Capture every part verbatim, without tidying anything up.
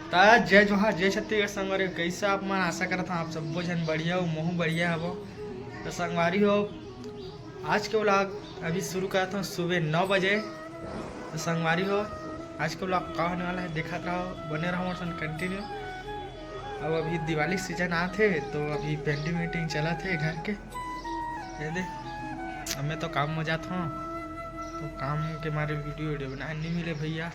त जय जोहार, जय छत्तीसगढ़ संगवारी हो, कइसे आप मन? आशा करत हव आप सब्बो झन बढ़िया हो, महूं बढ़िया हवं। त संगवारी हो, आज के vlog अभी शुरू करत हंव सुबह नौ बजे। त संगवारी हो, आज के vlog का होने वाला हे, देखत रहव, बने रहव मोर संग continue। अब अभी दिवाली season आत हे, तो अभी painting वेंटिंग चलत हे घर के। ये दे, अब मैं तो काम में जात हंव, तो काम के मारे video वीडियो बनाए नइ मिले भैया।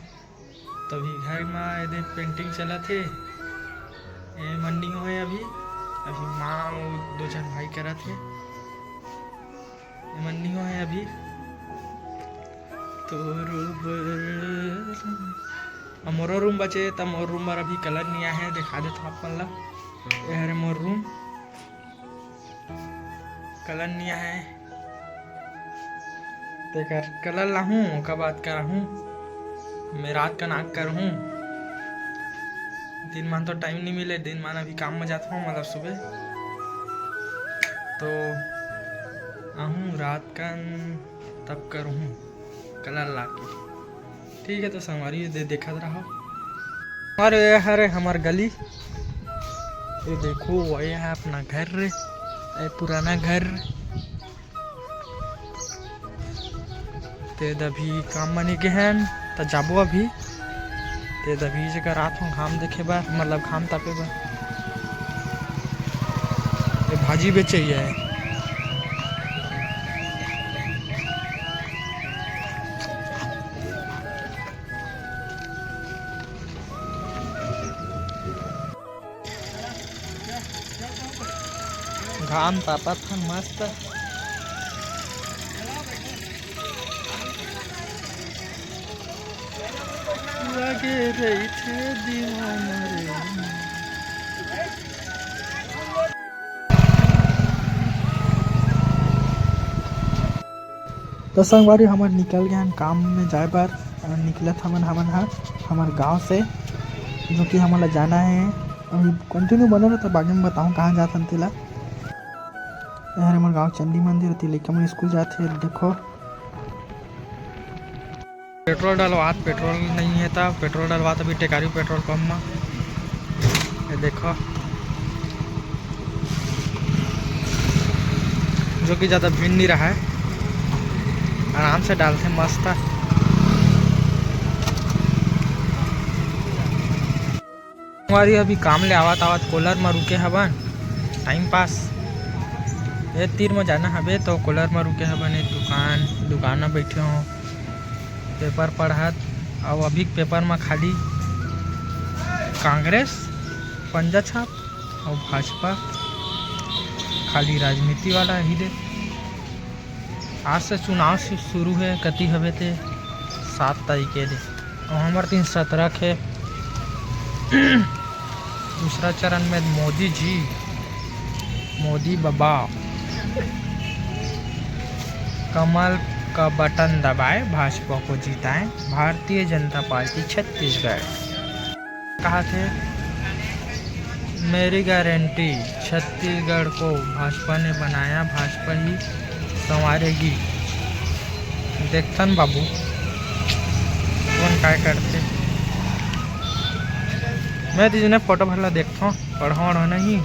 तभी घर में ये दे painting चलत हे। ये मन नइ होय अभी, अभी माँ अउ दो झन भाई करत हे। ये मन नइ होय अभी। तोरो बर। अब मोरो room बचे, त मोर room बर अभी colour नइ आए हे, देखा देथंव आप मन ला। ये हरे मोर room। Colour नइ आए हे, तेकर colour लाहूं, ओकर बाद कराहूं। मैं रात कन आके करहूं। दिन मान तो time नइ मिले, दिन मान अभी काम में जात हंव, मतलब सुबह। तो आहूं रात कन, तब करहूं colour लाके। ठीक हे, तो संगवारी हो, दे-, देखत रहव। अउ ये हरे हमर गली, ये देखो, ये हे अपन घर रे, ये पुराना घर। त अभी काम म नइ गे हन, त जाबो अभी। त अभी जगह रात हो घाम देखे बर, मतलब घाम तापे बर। ये भाजी बेचे हे। घाम तापत हे मस्त। लगे रहिथे दीवाना रे। त संगवारी, हमन निकल गे हन काम में जाए बर। अ, निकलत हमन, हमन ह हमर गांव से, जो कि हमन ला जाना हे। अभी continue बने रहो, तब आगे में बताऊं कहाँ जात हन तेला। ये हरे हमर गांव चंडी मंदिर, अति लइका मन स्कूल जात हे। देखो, पेट्रोल डलवात, पेट्रोल नइ हे, त पेट्रोल डलवात अभी टेकारी पेट्रोल पंप म। ये देखो, जो कि ज्यादा भीड़ नइ रहय, आराम से डालथे मस्त। संगवारी, अभी काम ले आवत आवत कोलर म रुके हवन, time pass। ए तीर म जाना हवे तो कोलर म रुके हवन, एक दुकान, दुकान म बैठे हों, paper पढ़त। अउ अभी paper म खाली कांग्रेस, पंजा छाप अउ भाजपा, खाली राजनीति वाला ही दे। आज से चुनाव शु-, शुरू हे, कति हवे ते? सात तारीख के दे। अउ हमर तीन सत्रह के दूसरा चरण में मोदी जी, मोदी बाबा, कमल का बटन दबाए, भाजपा को जिताए, भारतीय जनता पार्टी छत्तीसगढ़। कहा थे, मेरी गारंटी, छत्तीसगढ़ को भाजपा ने बनाया, भाजपा ही संवारेगी। देखथन बाबू, कौन काय करथे। मैं दीदी ने फोटो भला देखथों, पढ़ो वढ़ो नहीं।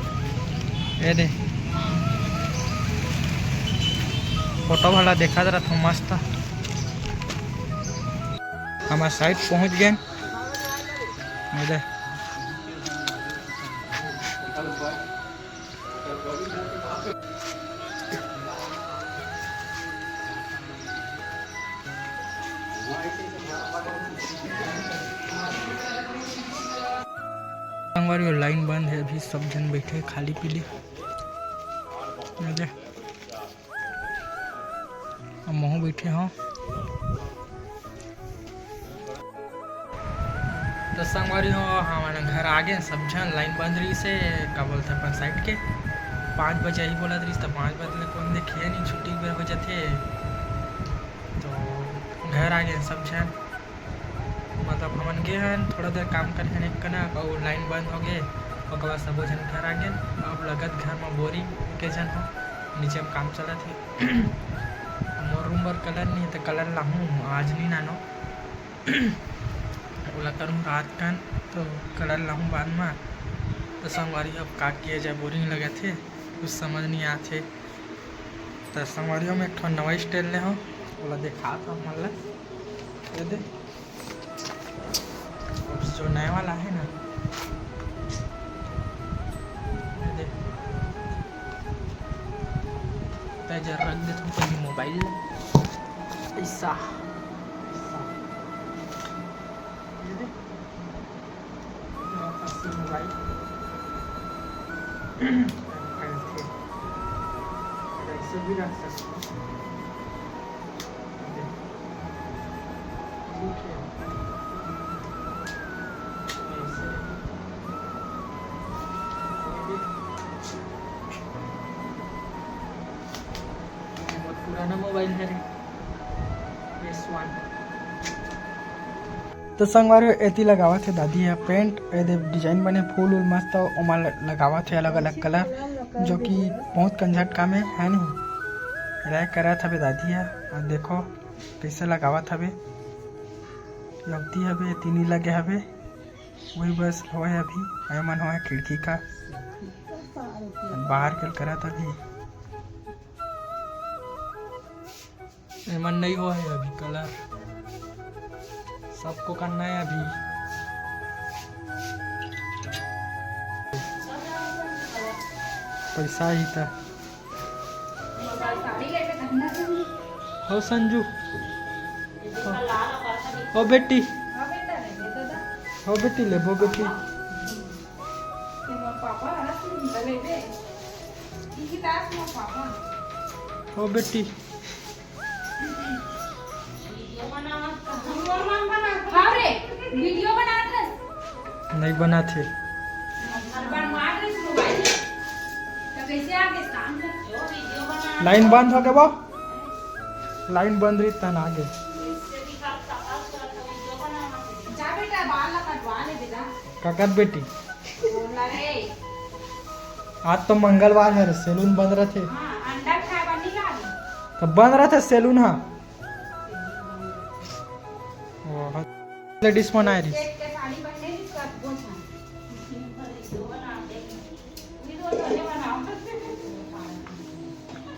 ये दे, फोटो भला देखत रहथों मस्त। हमर site पहुँच गए। ये दे। संगवारी हो, line बंद हे, अभी सब झन बैठे खाली पीली। ये दे। अब महूँ बैठे हों। तो संगवारी हो, हमन घर आ गेन, सब झन। Line बंद रहिस हे, का बोलथे, अपन site के। पाँच बजे ही बोलत रहिस, त पाँच बजे ले कोन देखे नहीं, छुट्टी के बेरा हो जाथे। तो घर आ गेन सब झन, मतलब हमन गे हन, थोड़ा देर काम करे हन एक कनक, अउ line बंद हो गे। ओकर बाद सबो झन घर आ गेन। अब लगत घर म boring के झन हो, नीचे म काम चलत हे। मोर room बर colour नहीं हे, त colour लाहूँ, आज नहीं लानों। ओला करूँ रात कन, तो कलर लाहूँ बाद में। तो संगवारी, अब का किया जाए, बोरिंग लगत हे, कुछ समझ नहीं आत हे। तो संगवारी, मैं एक ठो नवा स्टाइल ले हूँ, ओला दिखात हूँ मन ला। ये दे, जो नए वाला है ना, ये दे। तो जरा रख देता हूँ पहले मोबाइल ला। ऐसा, ऐसा। ये दे। मोबाइल। ऐसे भी रख सकते हो। ठीक है। ऐसे। ये बहुत पुराना मोबाइल है रे। एस वन। तो संगवारी, एती लगावत हे दादी ह पेंट, एदे डिजाइन बने फूल उल मस्त, ओमा ल-, लगावत हे अलग-अलग कलर, जो कि बहुत कंझट काम हे, है नहीं? एला करत हवे दादी ह, अउ देखो कइसे लगावत हवे। लौती हवे, तीनी लगे हवे, वही बस होए अभी, एमन होए खिड़की का, बाहर के करत अभी। एमन नहीं हुआ है अभी कलर, सबको करना है अभी। पैसा ही था। हो संजू, हो, हो बेटी, हो बेटी, लेबो बेटी। हो बेटी। हाँ रे, वीडियो बनात हस। नहीं बनात हे। बनवात रहिस मोबाइल। तो कैसे आगे काम कर? वीडियो बना। लाइन बंद हो गे वो। लाइन बंद रही तन आगे। जा बेटा, बाल ला कटवा ले बेटा। काकर बेटी? आज तो मंगलवार है, सैलून बंद रहथे। हाँ, अंडा खाए बर नहीं लागे। तो बंद रहथे सैलून, हाँ। लेडीज मन आए रहिस।